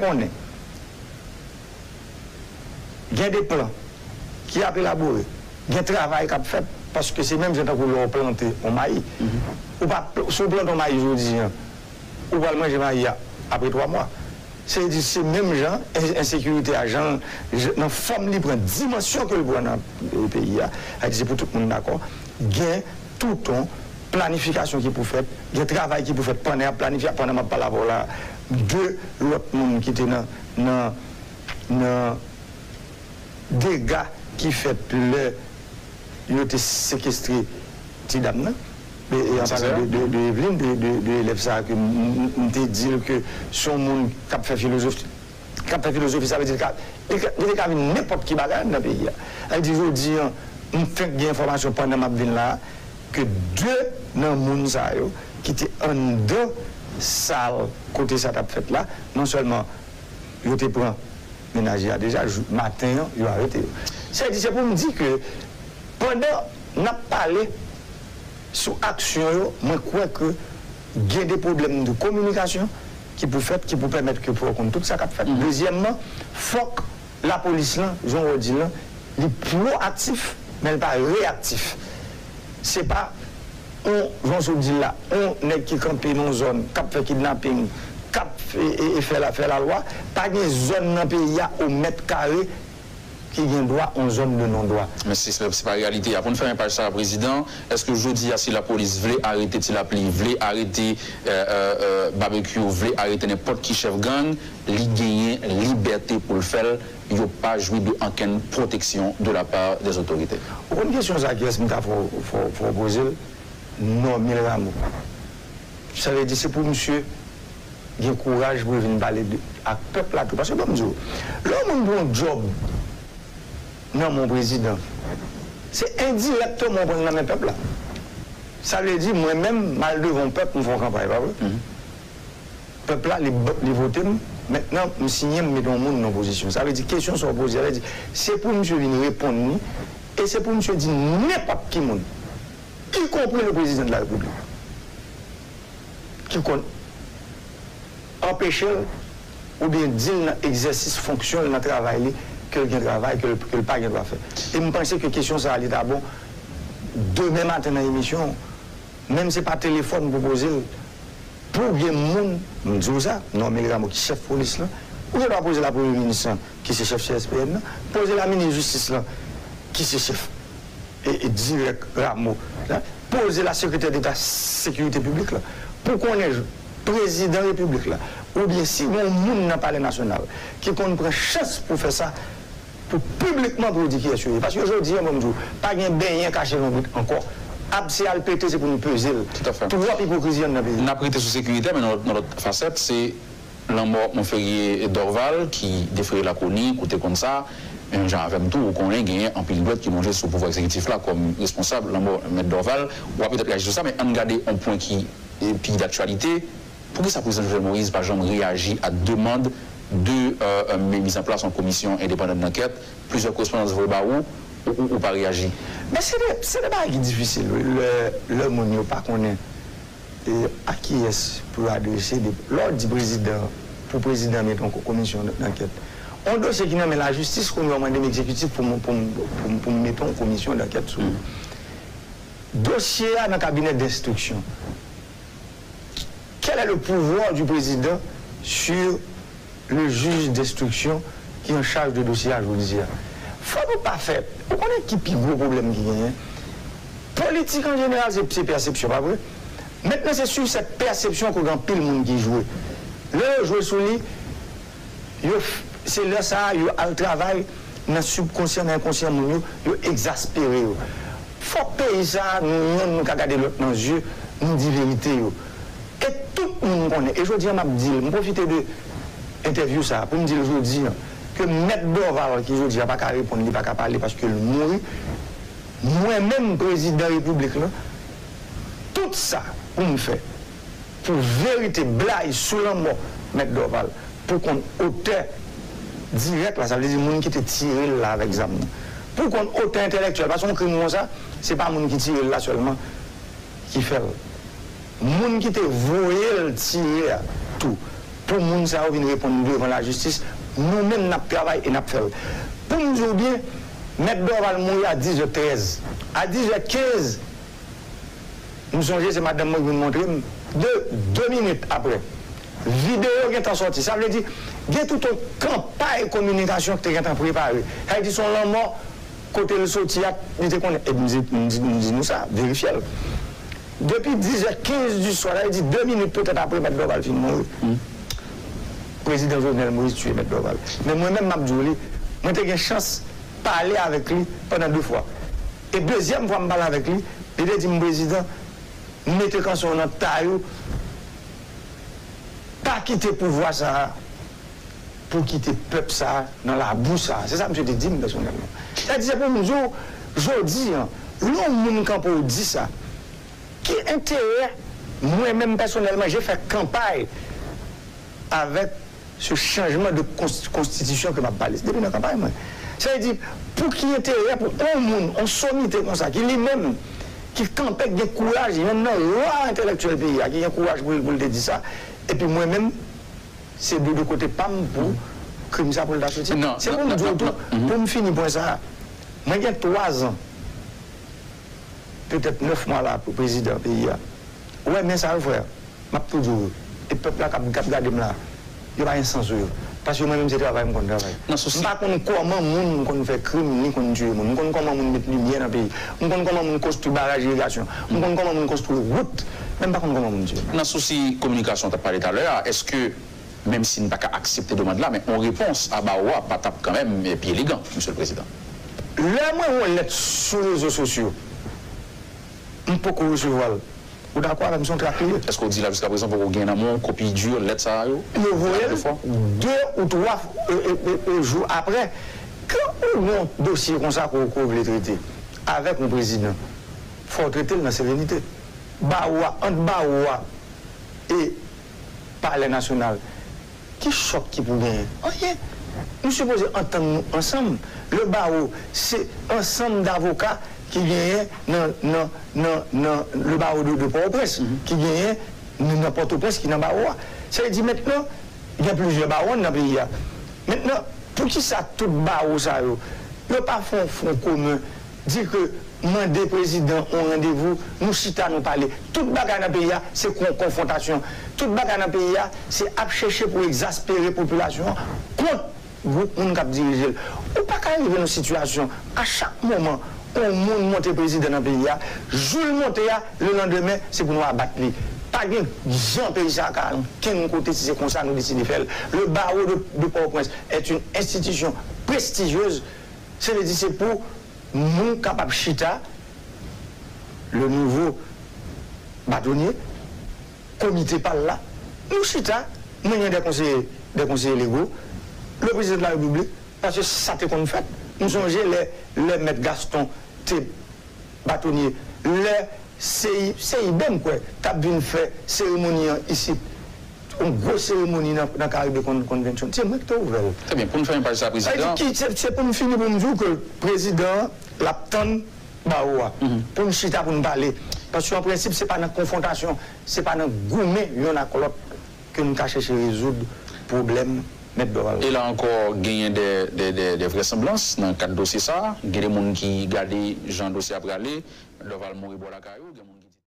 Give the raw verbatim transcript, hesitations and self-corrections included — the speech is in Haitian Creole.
konnen. Gen de plan ki ap elabore, gen travay k ap fèt, paske se menm jan tankou lè w plante yon mayi. Ou pa, si w plante yon mayi jodi a, ou pral manje mayi a apre twa mwa. Se di, se menm jan en- ensekirite a, jan, jan, nan fòm li pran, dimansyon ke l pran nan, e, peyi a, sa di se pou tout moun dakò. Gen toutan planifikasyon ki pou fèt, gen travay ki pou fèt pandan y ap planifye, pandan m ap pale avè w la, de lòt moun ki te nan, nan, nan dega ki fèt lè yo te sekestre ti dam nan. E, e an pale de, de, de Eveline, de, de, de elèv sa a ke m, m, m te di l ke se yon moun k ap fè filozofi, k ap fè filozofi, sa vle di l ka, li ka, li te ka vin nenpòt ki bagay anndan peyi a. Sa vle di, jodi a, m fenk gen enfòmasyon pandan m ap vin la a, ke de nan moun sa yo ki te anndan sal kote sa t ap fèt la, non sèlman yo te pran mennaj li a deja, jou, maten an, yo arete yo. Sa vle di, se pou m di ke pandan n ap pale sou aksyon yo, mwen kwè ke gen de pwoblèm de kominikasyon ki pou fèt, ki pou pèmèt ke pou w konn tout sa k ap fèt. Dezyèmman, fòk lapolis lan, jan w di l lan, li pwoaktif, men l pa reyaktif. Se pa yon, jan w sot di l la, yon nèg ki kanpe nan yon zòn, k ap fè kidnaping, k ap, e, e, e fè la, fè lalwa, pa gen zòn nan peyi a o mèt kare ki gen dwa, yon zòn de non dwa. Men se, se, se pa reyalite a. Pou n fèmen paj sa a, Prezidan, èske jodi a, si lapolis vle arete Ti Lapli, vle arete, e, e, e, Babekyou, vle arete nenpòt ki chèf gang, li genyen libète pou l fè l, yo pa jwi de ankenn pwoteksyon de la part des autorités? Ou konn kesyon sa, kiyès m ta fè w, fè w, fè w poze l? Normil Rameau. Sa vle di, se pou misye gen kouraj pou l vin pale de, ak pèp la tou. Paske, ban m di w, lè yon moun pran yon djòb nan men yon prezidan, se endirèkteman w pran l nan men pèp la. Sa vle di, mwen menm, m al devan yon pèp, m fè yon kanpay, pa vre? Pèp la, li, li vote m. Mentnan, m siyen, m mete yon moun nan pozisyon. Sa vle di, kesyon sa w poze a, sa vle di, se pou misye vin reponn li, e se pou misye di nenpòt ki moun, ikonpri le président de la République, ki konn anpeche l oubyen di l nan egzèsis fonksyon l, nan travay li, ke l gen travay, ke l, ke l pa gen dwa fè. E m panse ke kesyon sa a, li ta bon, demen maten nan emisyon, menm se pa telefòn pou poze l, pou gen moun, m di w sa, Normil Rameau ki chèf polis lan, ou gen dwa poze l a premye minis lan, ki se chèf C S P N nan, poze l a minis jistis lan, ki se chèf, e, e dirèk Rameau la, poze l a sekretè deta sekirite piblik la, pou konnen prezidan repiblik la, oubyen si gen yon moun nan palè nasyonal ki konn pran chans pou fè sa, pou piblikman pou yo di kiyès yo ye. Paske jodi a, ban m di w, pa gen benyen kache lonbrit ankò. Abse al pete, se pou nou peze l. Twòp ipokrizi anndan peyi a. N ap rete sou sekirite, men nan lòt, nan lòt fasèt, se lanmò Monferrier Dorval ki defraye lakronik, ou te konn sa, menm jan avè m tou, ou konnen genyen anpil dwèt ki lonje sou pouvwa egzekitif la kòm responsab lanmò Mèt Dorval. W ap petèt reyaji sou sa, men ann gade yon pwen ki, e, pi daktyalite. Poukisa prezidan Jovenel Moïse pa janm reyaji a demann de, e, e, mi-, mizanplas yon komisyon endepandan dankèt? Plizyè korespondans voye ba ou, ou, ou, ou pa reyaji. Men se de, se de bagay ki difisil, wi, lè, lè moun yo pa konnen, e, a kiyès pou yo adrese de, lè w di prezidan, pou prezidan mete yon ko-, komisyon d-, dankèt. Yon dosye ki nan men lajistis, kounye a w mande m egzekitif pou m, pou m, pou m, pou m mete yon komisyon dankèt sou li. Dosye a nan kabinè denstriksyon. Quel est le pouvoir du président sur le juge d'instruction qui est en charge de dossier a jodi a? Fò nou pa fè, ou konnen ki pi gwo pwoblèm ki genyen? Politik an jeneral, se, se pèsepsyon, pa vre? Mentnan, se sou sèt pèsepsyon ke gen anpil moun ki jwe. Lè yo jwe sou li, yo f-, se lè sa a, yo al travay nan sibkonsyan, nan enkonsyan moun yo, yo egzaspere yo. Fòk peyi sa a, nou yonn, nou ka gade lòt nan zye, nou di verite yo. E tout moun konnen, e jodi a m ap di l, m pwofite de entèvyou sa a pou m di l jodi a, ke Mèt Dorval, ki jodi a pa ka reponn, li pa ka pale paske l mouri, mwen menm, prezidan repiblik lan, tout sa pou m fè, pou verite blayi sou lanmò Mèt Dorval, pou konn otè dirèk la, sa vle di moun ki te tire l la avèk zam nan. Pou konn otè entèlektyèl, paske yon krim konsa, se pa moun ki tire l la sèlman ki fè l. Moun ki te voye l tire a tou. pou moun sa yo vin reponn devan lajistis. Nou menm n ap travay e n ap fè l. Pou m di w byen, Mèt Dorval mouri a diz è trèz. A diz è kenz, m sonje se madanm mwen ki vin montre m, de, de minit apre, videyo gentan sòti. Sa vle di, gen tout yon kanpay kominikasyon ki te gentan prepare. Sa vle di, se yon lanmò kote l soti a, li te konnen. E m di, m di, m di nou sa, verifye l. Depi diz è kenz di swa, sa vle di de minit petèt apre Mèt Dorval fin mouri, Prezidan Jovenel Moïse tiye Mèt Dorval. Men mwen menm, m ap di w li, mwen te gen chans pale avèk li pandan de fwa. E dezyèm fwa m pale avèk li, li te di m, Prezidan, mete kanson w nan tay ou, pa kite pouvwa sa a pou kite pèp sa a nan labou sa a. Se sa misye te di m pèsonèlman. Sa di, se pou m di w, jodi a, lè yon moun kanpe w di sa, ki enterè mwen menm pèsonèlman, je fè kanpay avèk se chanjman de konst-, konstitisyon ke m ap pale. Se depi nan kanpay mwen. Sa vle di, pou ki enterè pou yon moun, yon somite konsa, ki li menm, ki kanpe, ki gen kouraj, yonn nan ra entèlektyèl peyi a, ki gen kouraj pou, pou l te di sa, epi mwen menm, se de, de kote pa m pou krim sa pou l ta soti. Se pou m di w tou, pou m fini pwen sa a, mwen gen twa zan, petèt nèf mwa la, pou prezidan peyi a. Ou wè, men sa yo, frè, m ap tou di w, e pèp la k ap, k ap gade m la, yo pa gen sans sou yo. Paske mwen menm, se travay m konn travay. M pa konn kòman moun konn fè krim, ni konn tiye moun. M konn kòman moun met limyè nan peyi. M konn kòman moun konstwi baraj irigasyon. M konn kòman moun konstwi wout. Men m pa konn kòman moun tiye moun. Nan sousi kominikasyon w t ap pale talè a, èske, menm si n pa ka aksepte demann la, men yon repons a bawo a pa t ap kanmenm pi elegan, Mesye le Prezidan? Lè mwen wè yon lèt sou rezo sosyo, m poko resevwa l. Ou dakò avè m, se yon trak li ye. Èske w di la jiskaprezan poko gen nan men w kopi di lèt sa a yo? Yo voye l de ou twa, e, e, e, e, jou apre. Kan ou gen yon dosye konsa ke w, ke w vle trete avèk yon prezidan, fò w trete l nan serenite. Bawo a, ant bawo a e Palè Nasyonal, ki chòk ki pou genyen? Anyen. Nou sipoze antann nou ansanm. Le bawo, se ansanm davoka ki genyen nan, nan, nan, nan le bawo de, de Pòtoprens, ki genyen nan, nan Pòtoprens, ki nan bawo a. Sa vle di mentnan, gen plizyè bawo nan peyi a. Mentnan, poukisa tout bawo sa yo, yo pa fè yon fwon komen, di ke mande prezidan yon randevou, nou chita, nou pale. Tout bagay nan peyi a, se kon-, konfwontasyon. Tout bagay nan peyi a, se ap chèche pou egzaspere popilasyon an kont gwoup moun k ap dirije l. Ou pa ka rive nan sitiyasyon, a chak moman, yon moun monte prezidan nan peyi a, jou l monte a, lelandemen, se pou nou abat li. Pa gen jan peyi sa a ka al ankenn kote si se konsa nou deside fè l. Le barreau de, de Port-au-Prince est une institution prestigieuse. Se vle di se pou nou kapab chita, le nouveau batonye, komite pa l la, nou chita, mwen gen de konseye, de konseye lego, le prezidan de la repiblik, paske sa te konn fèt. M sonje lè, lè mèt Gaston te batonye, lè se, se Iben, m kwè, t ap vin fè seremoni an isit. Yon gwo seremoni nan, nan Caribbean Con-, Convention. Se mwen ki te ouvè l. Trè byen, pou n fèmen paj sa, prezidan. Sa vle di ki, se, se pou m fini pou m di w ke prezidan an, l ap tann bawo a. Pou n chita, pou n pale. Paske an prensip, se pa nan konfwontasyon, se pa nan goumen yonn ak lòt ke n ka chèche rezoud pwoblèm mèt Dorval la. E la ankò, genyen de, de, de, de vrèsanblans nan kad dosye sa a. Gen de moun ki gade jan dosye a prale, mèt Dorval mouri bò lakay ou, gen moun